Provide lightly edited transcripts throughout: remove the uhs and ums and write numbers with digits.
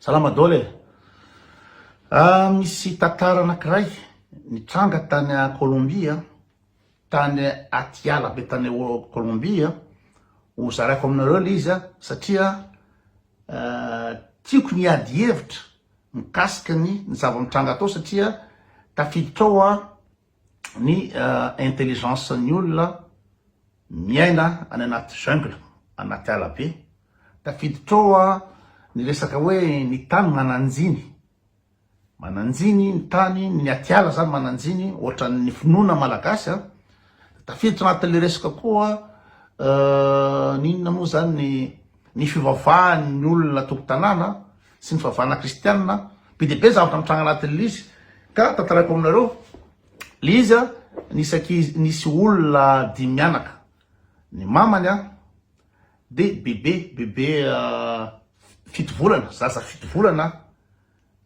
Salama daholo e! Ah, misy tantara anankiray nitranga tany Colombie, tany atiala be tany Colombie, ho zaraiko aminareo le izy satria tiako ny hiady hevitra mikasika ny ny zava-mitranga atao satria tafiditra ao ny intelligence ny olona miaina any anaty jungle, anaty ala be. Tafiditra ao ny resaka hoe ny tany mananjiny, mananjiny ny tany, ny atiala zany mananjiny ohatran'ny finoana malagasy an, tafiditra anatin'le resaka koa ny inona moa zany ny ny fivavahan'ny olona tompon-tanàna sy ny fivavahana kristianina, be dia be zavatra mitranga anatin'le izy ka tantaraiko aminareo le izy an, nisy ankizy, nisy olona dimy mianaka, ny mamany an de bebe, bebe fito volana, zaza fito volana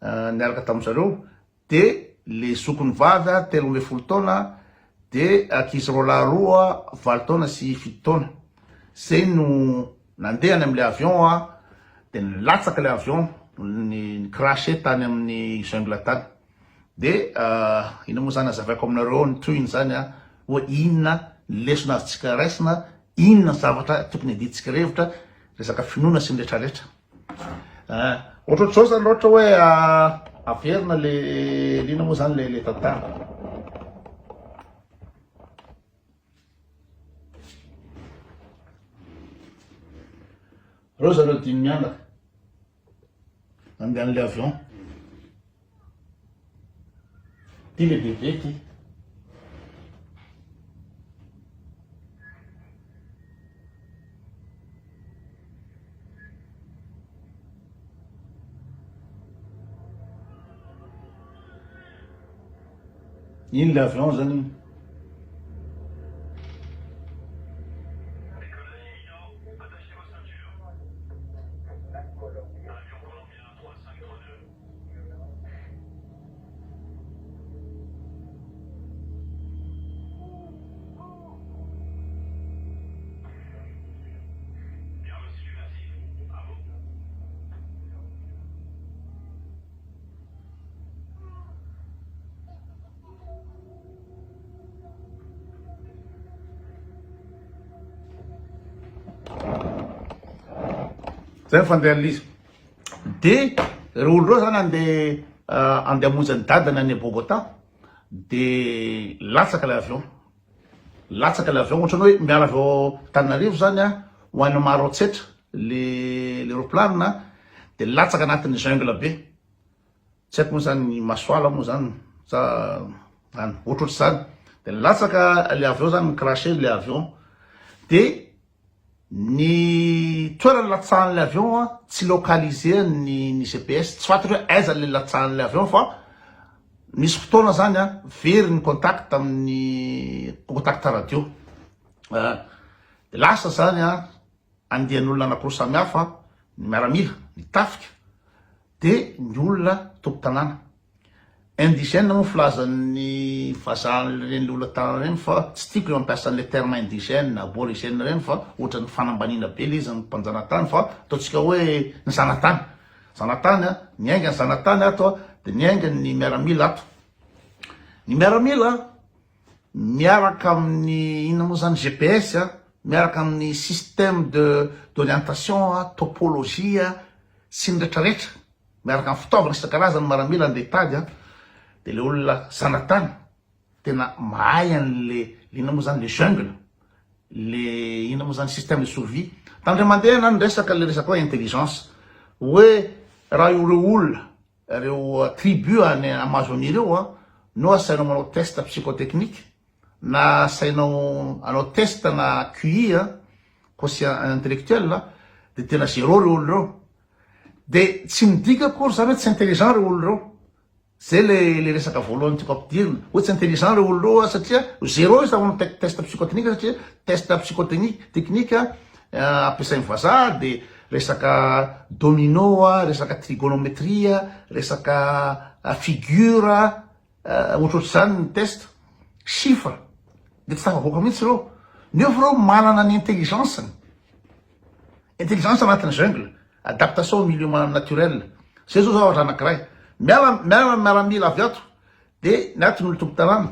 niaraka tamin-dry zareo, de le zokiny vavy 13 taona, de ankizy roalahy roa valo taona sy fito taona, zay no nandeha any amle avion de nilatsaka le avion, ni-crasher tany amin'ny jungle tany. De inona moa zany azavaiko aminareo ao ny tohiny zany a, hoe inona ny lesona azontsika raisina, inona ny zavatra tokony adidintsika revitra, resaka finoana sy ny retraretra. Ohatrohatr'izao zany raha ohatra hoe averina le inona moa zany le le tantara. Reo zareo dimy mianaka. Nandeha an'ilay avion. Ty le bébé ty. Iny le avion zany iny. Zay ny fandehan'ilay izy. De reo olo reo zany andeha andeha hamonjy an'i dadany any Bogota de latsaka ilay avion. Latsaka ilay avion ohatran'ny hoe miala avy ao Antananarivo zany an ho any Maroantsetra le le roplanina de latsaka anatin'ny jungle be. Tsy haiko moa zany ny masoala moa zany sa any ohatrohatr'izany de nilatsaka le avion zany ni-crasher le avion de ny toerana nilatsahan'le avion an tsy localiser ny ny GPS tsy fantatra hoe aiza le nilatsahan'le avion fa nisy fotoana zany an very ny contact amin'ny contact radio de lasa zany an andian'olona anakiroa samihafa ny miaramila ny tafika de ny olona tompon-tanàna. Indigène moa filazan'ny vazaha an'ireny olona tanàna ireny fa tsy tiako le mampiasa an'le terme indigène, aborigène ireny fa ohatran'ny fanambaniana be le izy ny mpanjanatany fa ataontsika hoe ny zanatany. Zanatany an, niainga ny zanatany ato an, de niainga ny miaramila ato. Ny miaramila miaraka amin'ny inona moa zany GPS an, miaraka amin'ny système de d'orientation an, topologie an, sy ny retraretra, miaraka amin'ny fitaovana isan-karazany ny maramila andeha hitady an, de le olona zanatany tena mahay an'le le inona moa zany le jungle, le inona moa zany système de survie. Tandremo mandeha na ny resaka le resaka hoe intelligence, hoe raha ireo olona Ireo tribu any Amazonie ireo an, no asainao manao test psychotechnique na asainao hanao test na QI an, quotient intellectuel, dia tena zéro ireo olona ireo. Dia tsy midika akory izany hoe tsy intelligent ireo olona ireo. Zay le le resaka voalohany tiako ampidirina, hoe tsy intelligent ireo olona ireo satria zéro izy raha manao test psychotechnique satria test psychotechnique technique ampiasain'ny vazaha dia resaka domino, resaka trigonometrie, resaka figure, ohatrohatr'izany ny test, chiffre, dia tsy tafavoaka mihitsy ireo, nefa ireo manana ny intelligence-ny, intelligence anatin'ny jungle, adaptation au milieu naturel. Zay zao zavatra anakiray. Miala miala ny miaramila avy ato de ny ato ny tompon-tanàna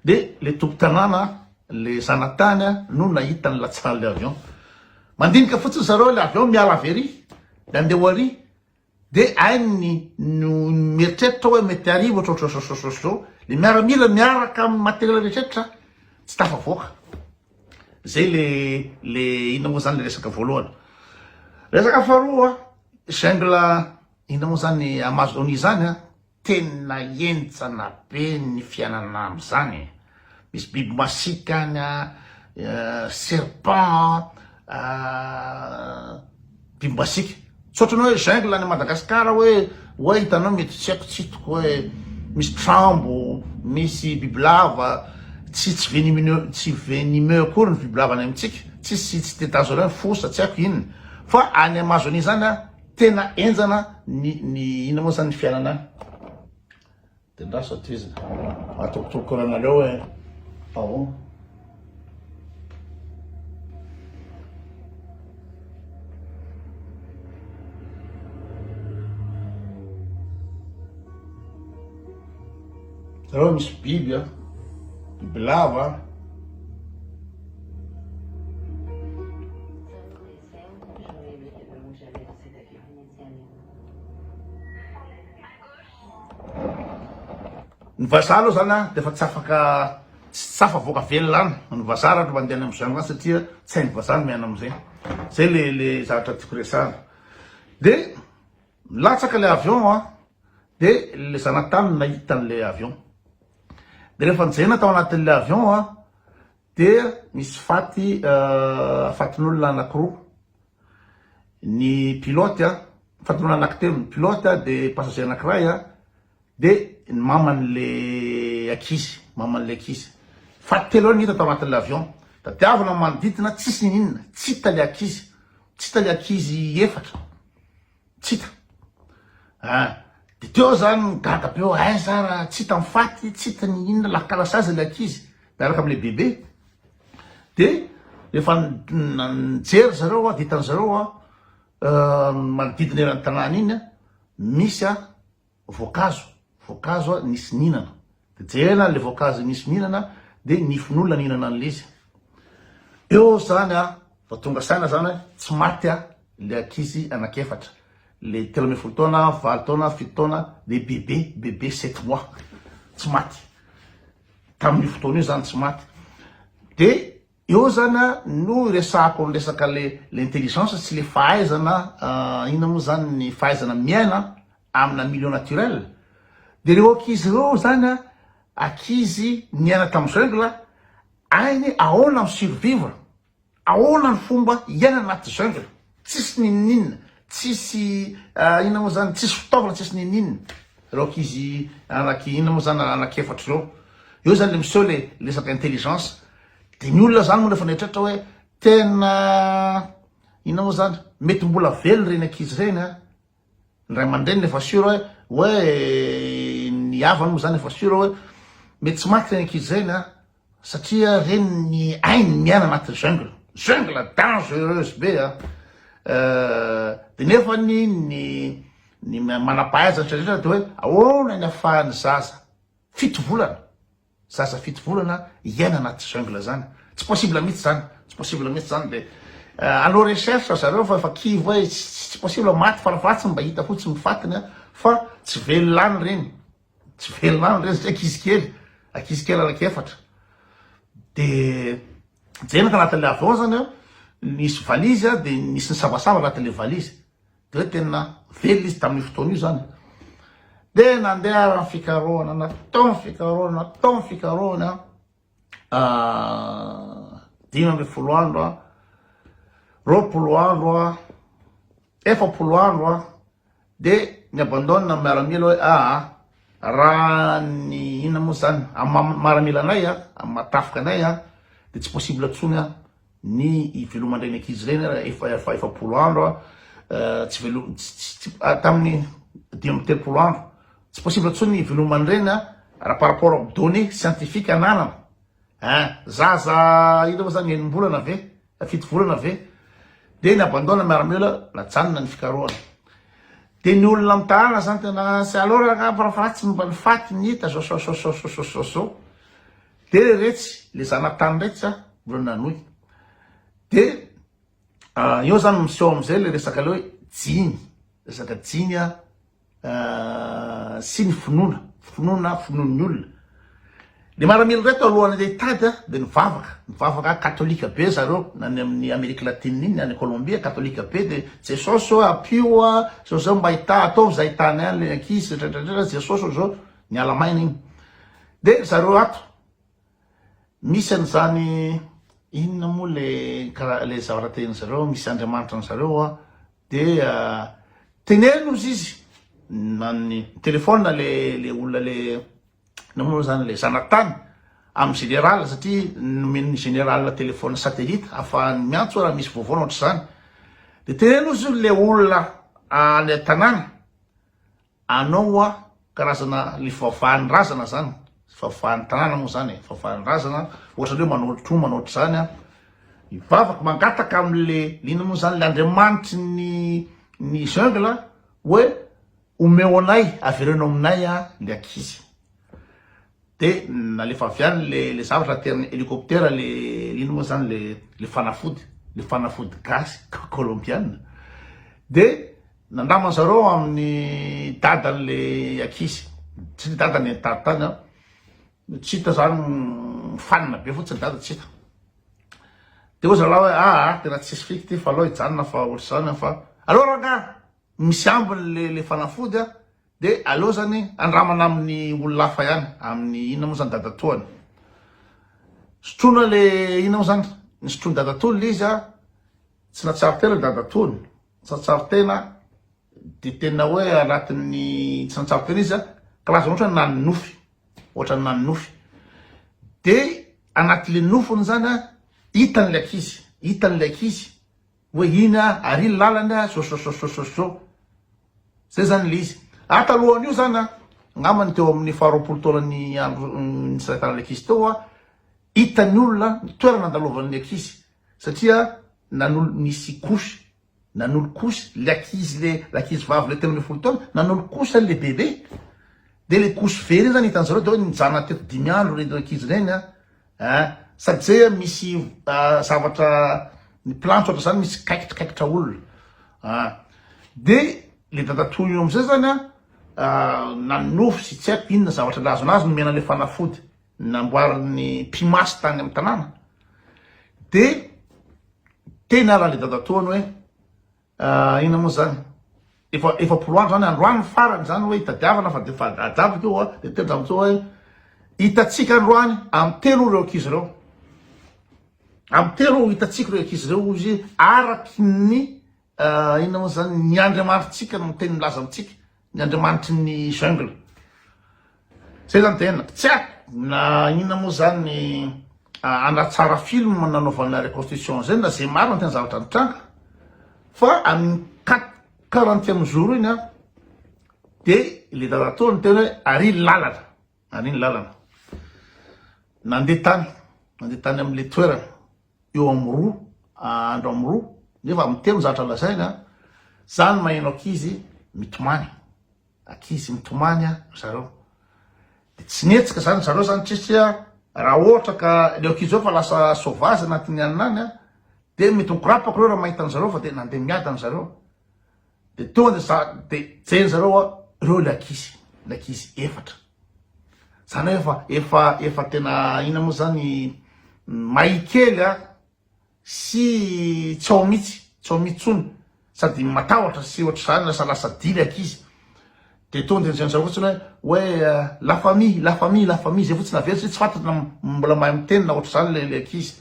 de le tompon-tanàna le zanatany no nahita ny latsahan'le avion. Mandinika fotsiny zareo le avion miala avy ery de andeha ho ary de hainy no mieritreritra hoe mety hariva ohatrohatrohatrohatrohatrozao le miaramila miaraka amin'ny matériel rehetrretra tsy tafavoaka. Zay le le inona moa zany le resaka voalohany. Resaka faharoa jungle inona moa zany Amazonie zany a, tena henjana be ny fiainana amzany e, misy biby masiaka any a, serpent a, biby masiaka, tsy ohatrany hoe jungle any Madagascar hoe hoe hitanao mety tsy haiko tsy hitako hoe misy trambo, misy bibilava, tsy tsy venimeux tsy venimeux akory ny bibilava any amintsika, tsisy tsy de dangereux ny fosa tsy haiko inona, fa any Amazonie zany a tena henjana ny ny inona moa zany ny fiainana any. De ndraso tohizina. Atokotoko anareo hoe ahoana. Zareo misy biby a, bibilava a. Ny vazaha aloha zany a de efa tsy afaka tsy afavoaka velona any ny vazaha raha mandeha any amin'ny jungle any satria tsy hain'ny vazaha ny miaina am'zay. Zay le le zavatra tiako resahana. De milatsaka le avion a de le zanatany no nahita an'le avion. De rehefa nijerena tao anatin'le avion a dia misy faty fatin'olona anakiroa. Ny pilote a, fatin'olona anankitelo, ny pilote a de passager anakiray a de ny maman'le ankizy, maman'le ankizy. Faty telo eo no hita tao anatin'le avion. Tadiavina ny manodidina tsisy n'inon'inona, tsy hita le ankizy, tsy hita le ankizy efatra. Tsy hita. Ah, de teo zany ny gaga be hoe aiza raha tsy hita ny faty, tsy hita ny inona, lakalasa azy ilay ankizy miaraka amin'ilay bebe. De rehefa nijery zareo de hitan-dry zareo manodidina eran'ny tanàna iny misy voankazo, voankazo nisy nihinana. De jerena le voankazo nisy nihinana de nifin'olona nihinana an'le izy. Eo zany a, vao tonga saina zany hoe tsy maty a le ankizy anankiefatra, le 13 taona, 8 taona, 7 taona, le bebe, bebe sept mois, tsy maty. Tamin'io fotoana io zany tsy maty. De Eo zany a no iresahako ny resaka le le intelligence sy le fahaizana inona moa zany ny fahaizana miaina amina milieu naturel de reo ankizy reo zany a ankizy niaina tam jungle hainy ahoana mi survivre ahoana ny fomba hiainana anaty jungle tsisy ninoninona tsisy inona moa zany tsisy fitaovana tsisy ninoninona Reo ankizy anaky inona moa zany anaky efatra ireo. Eo zany le miseho le resaka intelligence. De ny olona zany moa rehefa nieritreritra hoe tena inona moa zany mety mbola velona ireny ankizy ireny a. Ny ray aman-dreniny efa sûr hoe hoe ny havany moa zany efa sûr hoe mety tsy maty ireny ankizy ireny a. Satria reny ny ainy miaina anaty jungle, jungle dangereuse be a, de nefany ny ny manampahaizana rehetra rehetra de hoe ahoana ny afahan'ny zaza 7 volana, zaza 7 volana hiaina anaty jungle zany, tsy possible mihitsy zany, tsy possible mihitsy zany de hanao recherche zareo fa efa kivy hoe tsy possible maty farafaharatsiny mba hita fotsiny ny fatiny a, fa tsy velona any reny. Tsy velona any reny satria ankizy kely, ankizy kely anaky efatra. De jerena tanatin'le avion zany an, nisy valise an, de nisy nisavasava anatin'le valise. De hoe tena velona izy tamin'io fotoana io zany. De nandeha ary ny fikarohana, natao ny fikarohana, natao ny fikarohana an, 15 andro an, 20 andro an, 40 andro an, De ni abandonne ny miaramila hoe aa raha ny inona moa zany amin'ny maha maramila anay a, amin'ny maha tafika anay a, de tsy possible tsony a ny hiveloman-dreny ankizy ireny raha efa efa 40 andro a, tsy velo tsy tsy tamin'ny 35 andro, tsy possible tsony ny hiveloman-dreny a raha par rapport amin'ny données scientifiques ananana ein, zaza inona moa zany enim-bolana ve 7 volana ve? De ni abandonne miaramila najanona ny fikarohana. De ny olona am tanàna zany tena c'est alors angamba raha fa tsy mba ny faty ny hita zao zao zao zao zao zao zao. De le retsy le zanatany retsy a mbola nanohy. De eo zany miseho amizay le resaka le hoe jiny, resaka jiny a. sy ny finoana, finoana finoan'ny olona. Ny maramila ireto alohan'ny andeha hitady dia nivavaka, nivavaka katolika be zareo na ny amin'ny Amerique latine iny, any Colombie katolika be dia Jesosy ô ampio a, zao zao mba hita, ataovy izay ahitany any le ankizy retraretra, Jesosy ô zao, niala maina iny. Dia zareo ato misy an'izany inona moa le kara le zavatra tenin zareo, misy andriamanitra an'zareo a, Dia teneno ozy izy na ny telephone le le olona le inona moa zany le zanatany amin'ny général satria nomen'ny général téléphone satellite ahafahany miantso raha misy vaovao na ohatr'izany. Dia teneno ozy le olona any an-tanàna Anao hoa karazana le fivavahan'ny razana zany, fivavahan'ny tanàna moa zany e, fivavahan'ny razana, ohatra hoe manao tromba na ohatr'izany an, mivavaka mangataka amle le inona moa zany le andriamanitry ny ny jungle hoe omeo anay avereno aminay an le ankizy. De nalefa avy any le le zavatra aty amin'ny hélicoptère le ino moa zany le le fanafody le fanafody gasy colombiana de nandraman zareo amin'ny dadan'le ankizy tsy ny dadany nitady tany an tsy hita zany mifanina be fotsiny dada tsy hita de hoy zalahy hoe aa tena tsisy fika ty fa aleo hijanona fa ohatr'izany fa aleo rangahy misy ambiny le le fanafody an De aleo zany andramana amin'ny olona hafa ihany, amin'ny inona moa zany dadatoany. Sotroina le inona moa zany, nisotroin'i dadatoany le izy a, tsy nahatsiaro tena dadatoany, tsy nahatsiaro tena de tena hoe anatin'ny tsy nahatsiaro tena izy a, karazana ohatra hoe nanonofy, ohatra ny nanonofy. De anatin'le nofiny zany a, hitany le ankizy, hitany le ankizy Hoe iny a, ary iny lalany a, zao zao zao zao zao zao. Zay zany le izy. Ah talohan'io zany a, angambany teo amin'ny faha 20 taonan'ny andro nisarahana ankizy teo a, hitan'ny olona ny toerana nandalovan'ny ankizy satria nanolo nisy couche, nanolo couche le ankizy le l'ankizy vavy le 13 taona, nanolo couche le bebe. De le couche very iny zany hitan'zareo de hoe nijanona teto dimy andro reny ankizy reny a. Eh, sady zay a misy zavatra ny planche ohatra zany misy kaikitrikaikitra olona ah, de le dadatoa io amizay zany a nanonofy sy tsy haiko inona zavatra nahazo anazy nomena le fanafody namboarin'ny mpimasy tany amy tanàna de teny ara le dadatoany hoe Inona moa zany? Efa 40 andro zany, androany ny farany zany hoe hitadiavana fa de efa adavaka io a, de teny Ramatoa hoe hitantsika androany amin'ny telo ireo ankizy ireo. Amin'ny telo hitantsika ireo ankizy ireo hoy izy araky ny inona moa zany ny Andriamanitsika no miteny milaza amintsika. Ny andriamanitry ny jungle. Zay zany tena tsy haiko na inona moa zany ny anatsara film nanaovana reconstruction zay na zay marina tena zavatra nitranga fa amin'ny quatre quarantième jour iny an de le dadatoa niteny hoe ary ny lalana ary ny lalana nandeha tany nandeha tany am'le toerana eo amin'ny roa andro amin'ny roa nefa amin'ny telo ny zavatra lazainy an, za no maheno ankizy mitomany, ankizy mitomany an ry zareo, de tsy nihetsika zany zareo zany satria raha ohatra ka le ankizy eo fa lasa sauvage anatin'ny anona any an, de mety mikorapaka reo raha mahita an'zareo fa de nandeha miadana zareo, de tonga de za de jery zareo an, reo le ankizy, le ankizy efatra. Zany hoe efa efa efa tena inona moa zany may kely a sy tsy ao mihitsy, tsy ao mihitsy tsony sady matahotra sy ohatr'izany lasa lasa dily ankizy de tonga de nizany zareo fotsiny hoe hoe la famille la famille la famille zay fotsiny averina satria tsy fantatra na mbola mahay miteny na ohatr'izany le le ankizy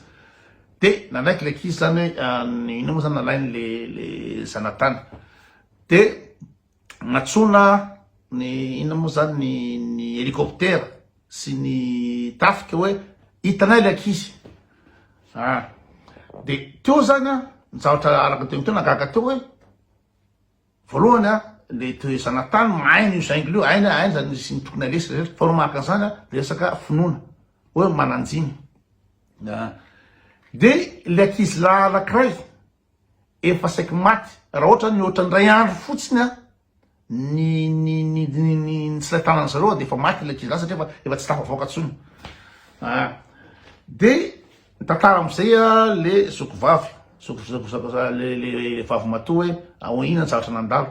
de nanaiky le ankizy zany hoe inona moa zany nalainy le le zanatany de Natsoina ny inona moa zany ny ny hélicoptère sy ny tafika hoe hitanay le ankizy ah de teo zany a ny zavatra araka ny teniko teo nagaga teo hoe voalohany a le toe zanatany mahay an'io jungle io hainy hainy zany sy ny tokony aleha sy rehetra faharoa manaraka an'izany a resaka finoana hoe mananjiny ah de le ankizy lahy anakiray Efa saiky maty, raha ohatra mihoatra ny iray andro fotsiny an, ny ny ny ny ny tsy tanan'ny zareo de efa maty ilay ankizilahy satria efa efa tsy tafavoaka intsony. Ah. De nitantara am'izay a le zoky vavy, zoky zoky zoky le le vavy matoa hoe ahoa inona ny zavatra nandalo.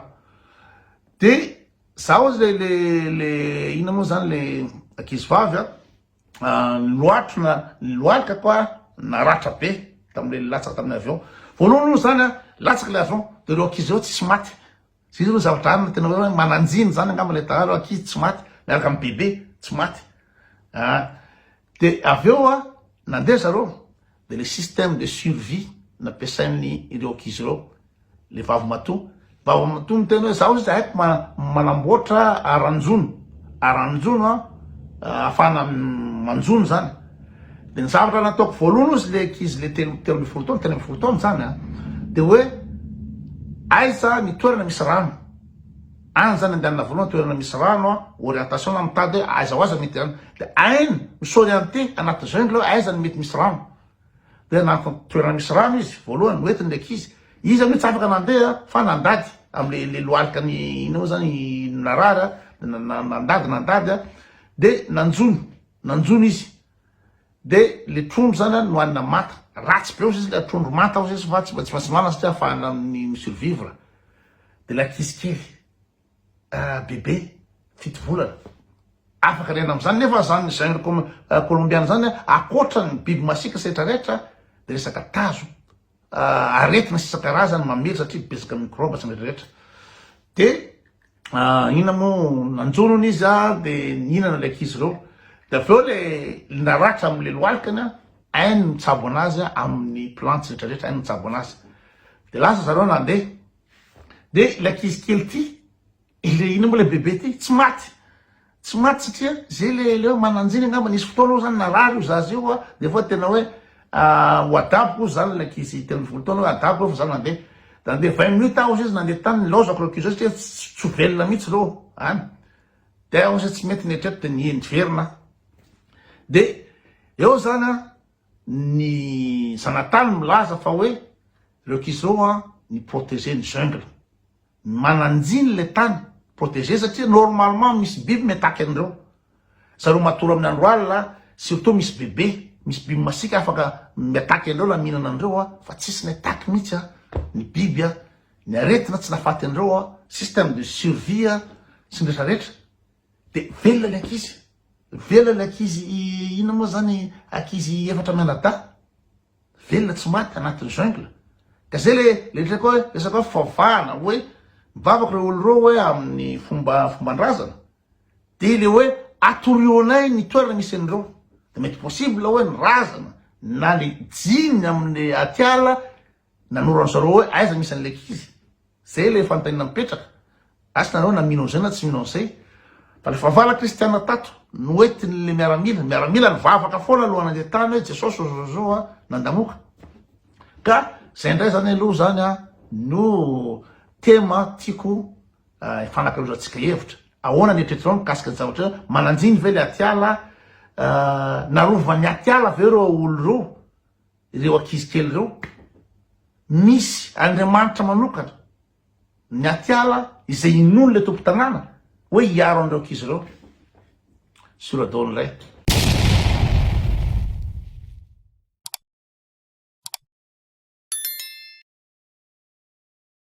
De za hozy le le le inona moa zany le ankizy vavy a, loatro na loalika koa naratra be tam'le latsaka tamin'ny avion. Voalohany aloha zany a, latsaka le avion de reo ankizy reo tsisy maty. Zay aloha zavatra any tena hoe mananjiny zany angamba le dahalo ankizy tsy maty miaraka amin'ny bebe tsy maty. Ah, de avy eo a nandeha zareo de le système de survie nampiasain'ny ireo ankizy ireo le vavimatoa vavimatoa miteny hoe zaho izy haiko manamboatra aranjono aranjono a ahafahana manjono zany de ny zavatra nataoko voalohany ozy le ankizy le telo 13 taona 13 taona zany a de hoe aiza ny toerana misy rano any zany andehanana voalohany toerana misy rano a orientation na mitady hoe aiza ho aiza mety rano de ainy mi-s'orienter anaty jungle hoe aiza ny mety misy rano de anaty toerana misy rano izy voalohany noentiny le ankizy izy amin'io tsy afaka nandeha fa nandady am'le le lohalika ny ina moa zany narary a de nandady nandady a de nanjono nanjono izy de le trondro zany a nohanina manta ratsy be ozy izy le trondro manta ozy izy fa tsy tsy maintsy nohanina satria ahafahana amin'ny mi-survivre de le ankizy kely bebe 7 volana afaka rena am'zany nefa zany jungle colombiana zany akoatra ny biby masiaka sy rehetrarehetra de resaka tazo aretina sy isan-karazany mamely satria betsaka microbe sy rehetrarehetra de inona moa nanjonony izy a de nihinana le ankizy ireo de avy eo le naratra am'le lohalikany a hainy mitsabo anazy a amin'ny plante sy rehetrarehetra hainy mitsabo anazy de lasa zareo nandeha de le ankizy kely ty le ina moa le bebe ty tsy maty tsy maty satria zay le le hoe mananjiny angamba nisy fotoana ao zany narary io zaza io a de fa tena hoe ho adaboko zany le ankizy 13 taona hoe adaboko fa za nandeha de nandeha 20 minutes aho izy nandeha tany nilaozako reo ankizy reo satria tsy ho velona mihitsy reo any de aho izy tsy mety nieritrereto de niverina de eo zany a ny zanatany milaza fa hoe reo ankizy reo a ny protéger ny jungle mananjiny le tany protéger satria normalement misy biby miataky an'ireo zareo matory amin'ny andro alina surtout misy bebe misy biby masiaka afaka miataky an'ireo na mihinana an'ireo a fa tsisy ny mihitsy a ny biby a ny aretina tsy nafaty an'ireo a système de survie a sy ny rehetrarehetra de velona le ankizy velona le ankizy ina moa zany ankizy efatra mianadahy velona tsy maty anatin'ny jungle ka zay le le resaka hoe resaka hoe favahana hoe mivavaka reo olo reo hoe amin'ny fomba fomban-drazana de le hoe atorionay ny toerana misy an'ireo de mety possible hoe ny razana na le jiny amin'ny atiala nanoro zareo hoe aiza misy an'le ankizy zay le fanontaniana mipetraka asa nareo na mino an'izay na tsy mino an'izay fa le fahavala kristiana tato noentin'le miaramila miaramila nivavaka foana aloha nandeha tany hoe Jesosy zao a nandamoka ka zay indray zany aloha zany a no tema tiako ifanakalozantsika hevitra ahoana ny eritreretinao mikasika ny zavatra hoe mananjiny ve le atiala narovan'ny atiala ve reo olo reo ireo ankizy kely reo misy Andriamanitra manokana ny atiala izay inono le tompo tanàna hoe hiaro an'ireo ankizy ireo soradao indray.